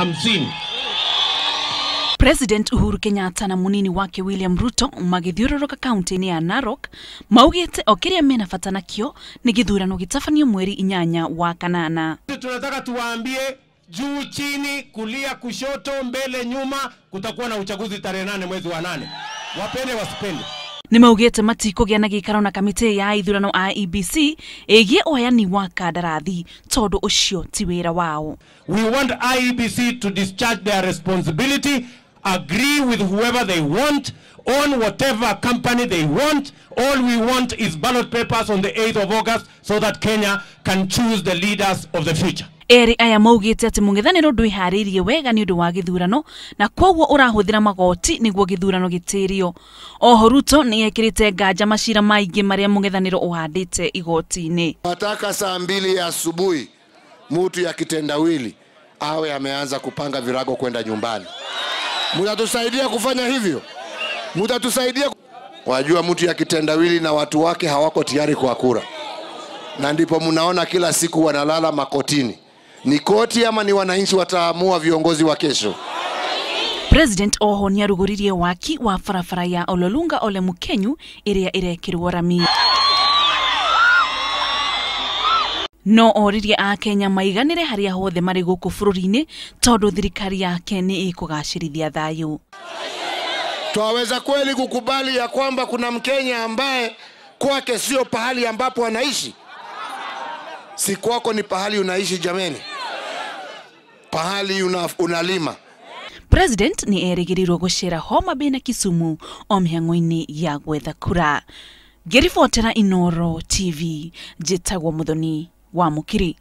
50. President Uhuru Kenyatta na munini wake William Ruto magithiũrũrũka kaunti-inĩ ya Narok maugĩte o kĩrĩa mena bata nakĩo nĩ gĩthurano gĩtabanio mweri 8 wa kanana. Tunataka tuwaambie juu chini, kulia kushoto, mbele nyuma, kutakuwa na uchaguzi tarehe 8 mwezi wa 8. Wapende wasipende. Nĩ maugĩte matikũgĩa na gĩikaro na kamĩtĩ ya ithurano IEBC ĩgiĩ ũheani wa kandarathi tondũ ũcio ti wĩra wao. We want IEBC to discharge their responsibility, agree with whoever they want, own whatever company they want. All we want is ballot papers on the 8th of August so that Kenya can choose the leaders of the future. Eri aya maugĩte atĩ mũng'ethanĩro ndwĩharĩirie wega nĩ ũndũ wa gĩthurano na kwoguo ũrahũthĩra magoti nĩguo gĩthurano gĩtĩrio. Oho Ruto nĩ ekĩrĩte nganja macira maingĩ marĩa mũng'ethanĩro ũhandĩte igoti-inĩ. Nataka saa 2 ya asubuhi mtu ya kitendawili awe ameanza kupanga virago kwenda nyumbani. Mtatusaidia kufanya hivyo? Mtatusaidia? Wajua mtu ya kitendawili na watu wake hawako tayari kwa kura. Na ndipo mnaona kila siku wanalala makotini. Ni koti ama ni wananchi wataamua viongozi wa kesho? President oho nĩarugũririe waki wa barabara ya Ololunga Ole Mukenyu ĩrĩa ĩrekĩrwo rami. No oririe akenya maiganĩre harĩa hothe marĩ gũkũ bũrũri-inĩ tondũ thirikari yake nĩ ĩkũgacĩrithia thayũ. Twaweza kweli kukubali ya kwamba kuna Mkenya ambaye kwake sio pahali ambapo anaishi? Si kwako ni pahali unaishi jameni? Pahali unalima. President ni erĩgĩrĩirwo gũcera Homa Bay na Kisumu o mĩhang'o-inĩ ya gwetha kura. Ngĩribotera Inooro TV, njĩtagwo Muthoni wa Mukiri.